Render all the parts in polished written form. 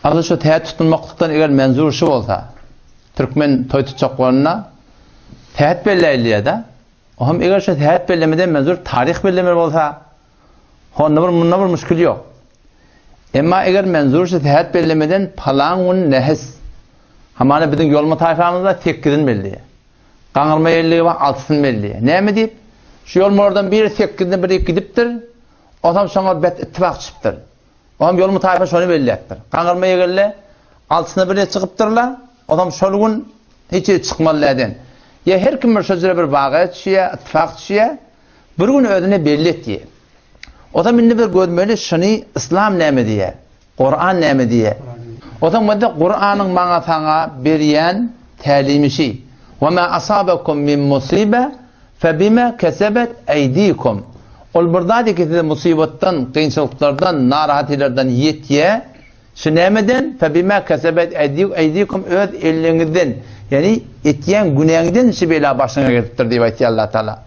Asyl şu tähet tutunmaklykdan eger menzur şu bolsa, türkmen toý tutjak bolanda tähet belläýilýär-de. Ohm eger şu tähet bellemeden menzur taryh bellemeli bolsa, honda bir munda bir müşkil ýok. Emma eger menzur şu tähet bellemeden palan gün nehis, hamana biziň ýolma taýfamyzda sekizini belleýär. Gaňyrma elligi bar, altysyny belleýär. Näme diýip? Şu ýolmalardan biri sekizine biri gidipdir, onsoň şoňa bet ittifak çykypdyr. Onam ýolmy taýpa şony belläpdir. Gaňyrma ýegelle altysyna birine çykypdyrlar. Onam şol gün hiç ýere çykmaly däden. Ýa her kim bir şo jüre bir waga düşýär, ittifak düşýär. Bir gün özüne belli etýär. Onam indi bir görmeli şuny yslam näme diýýär? Kuran näme diýýär? Onam bolsa Kuranyň maňa saňa berýän tälimi şi. Wa ma asabakum min musibe Febime kesebet eýdikum. Ol bir zat ki size musybatdan, kynçylyklardan, narahatylardan ýetýä. Şu nämeden? Febime kesebet eýdikum öz elliňizden, ýagny etýän günäňden şu bela başyňa gelipdir diýip aýtýar Allah Taala.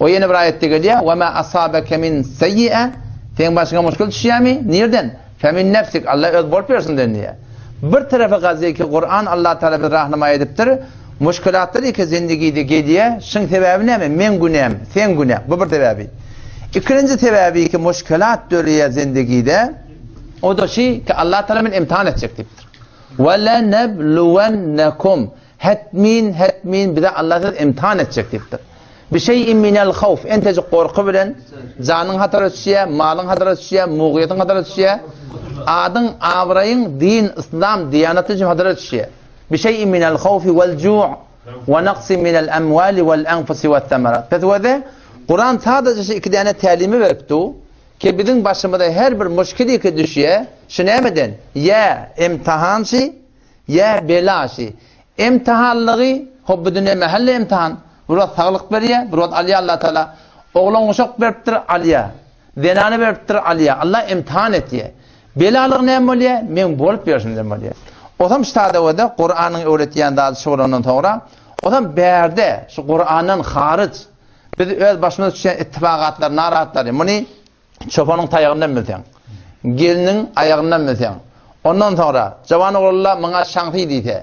O ýene bir aýatda gelýär, Ve ma asabeke min seýýe. Seň başyňa muşkul düşýärmi? Nirden? Femin nefsik, Allah öz bolup bersin diýýär. Bir tarapy gazy ki Kuran Allah Taala bizi rahnama edipdir. Muşkilatlar iki zindigide gelýä, şyň sebäbi näme? Meň günäm, seň günäň. Bu bir sebäbi. Ikirinji sebäbi ki muşkilat döreýä zindigide, o da şy ki Allah Taala meni imtihan etjek diýipdir. Ve lenebluwennekum hetmin hetmin bize Allah sizi imtihan etjek diýipdir. Bi şeý'in minel hawf entejik gorky bilen janyň hatara düşýä, malyň hatara düşýä, mugyýetiň hatara düşýä, adyň, abraýyň, din, yslam, diýanaty üçin hatara düşýä. Bişeý'in minel hawfi wel ju' we naqsin minel emwali wel enfusi we semerat. Pes wede Kuran sadaja şu iki däne tälimi berip du, ki biziň başymyza her bir muşkil ki düşýä, şu nämeden? Ýa imtihan şi, ýa bela şi. Imtihanlygy, hop bu dünýe mähelle imtihan. Bir wagt saglyk berýä, bir wagt alýa Allah Taala. Oglan uşak beripdir, alýa. Zenany beripdir alýa. Allah imtihan etýä. Belalygy näme bolýa? Meň bolup ýörşümden bolýa. Osam şu sadawada Kuranyň öwretýän zady şu bolandan soňra, osam bärde şu Kurandan haryç biz öz başymyza düşýän ittifakatlary, narahatlary muny çopanyň taýagyndan bilseň, gelniň aýagyndan bilseň, ondan soňra jawan oglanlar muňa şaňsy diýse,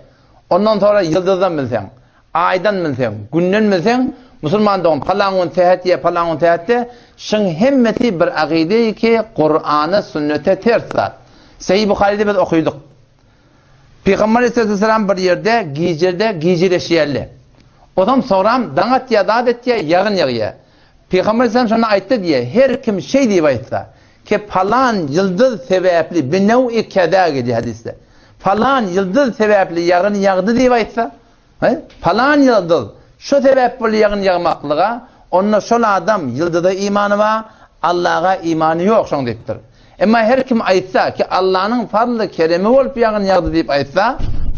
ondan soňra ýyldyzdan bilseň, Aýdan bilseň, günden bilseň, musulman dogan palan gün sähet ýa palan gün sähetde, şyň hemmesi bir agydeýi ki, Kurana, sünnete ters zat. Sahih Buharyda biz okydyk. Pygamber aleyhisselam bir ýerde gijede gijeleşýärler. Ozam soram daň atýar, zat etýär, ýagyn ýagýar. Pygamber aleyhisselam şonda aýtdy diýýär, her kim şeý diýip aýtsa, ki palan ýyldyz sebäpli binew-i keza gelýär hadysda. Palan ýyldyz sebäpli ýagyn ýagdy diýip aýtsa, He, palan ýyldyz şo sebäp boldy ýagyn ýagmaklyga, onda şol adam ýyldyza imany bar, Allaga imany ýok şoň diýipdir. Emma her kim aýtsa ki Allanyň fazly keremi bolup ýagyn ýagdy diýip aýtsa,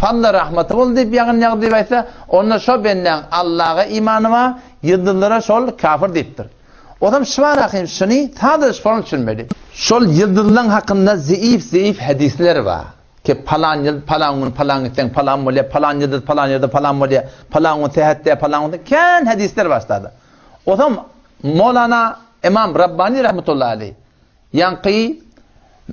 fazly rahmaty boldy diýip ýagyn ýagdy diýip aýtsa, onda şo bendäň Allaga imany bar, ýyldyzlara şol kafir diýipdir. Ozam şybarahym şuny sadaja şonuň düşünmeli. Şol ýyldyzlaň hakynda zeýif-zeýif hadyslar bar. Ki palan ýyl, palan gün palan gitseň palan bolýar, palan ýyldyz palan ýerde palan bolýar, palan gün sähetde, palan gün kän hadyslar başlady. Ozam Molana Imam Rabbani rahmetullahi aleyh ýaňky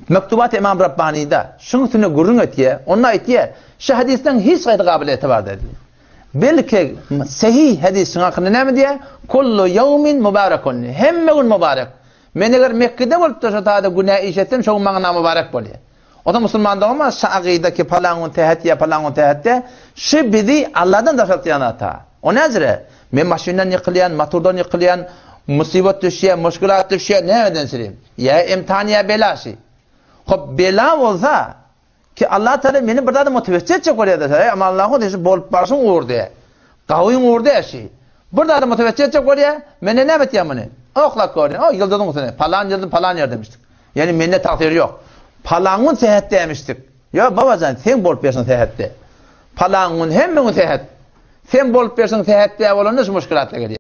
Mektubat Imam Rabbani'de şuň üstünde gürrüň etýär. Onda aýtýar, şu hadysdan hiç haýsy gabyl etibar däl. Belki sahih hadis şuň hakynda näme diýýär? Kullu ýawmin mubarakun. Hemme gün mubarek. Men eger Mekgede bolup da şo taýda günä iş etsem, şo gün maňa namubarek bolýar. O-da musulman doganma şu agyda ki palan gün sähet ýa palan gün sähetde şu bizi Alladan daşaltýan ata. O näjire? Men maşyndan ýykylýan, motordan ýykylýan, musybat düşýär, muşkulat düşýär, nämeden şirin? Ýa imtihan ýa bela şi. Hop bela bolsa ki Allah Taala meni bir zada motiwasiýa etjek bolýar-da, eý aman Allahu şu bolup barşyň ugurdy. Gawyň ugurdy şi. Bir zada motiwasiýa etjek bolýar, mende näme etýär muny? Oklap görýän, o ýyldyzyň üstüne, palan ýyldyz palan ýerde demişdik. Ýani mende tagsyr ýok. Palan gün sähet dämişdik. Ýok babajan, sen bolup bersiň sähetde. Palan gün hemme gün sähet. Sen bolup bersiň sähetde bolanda şu muşkilatlar gelýär.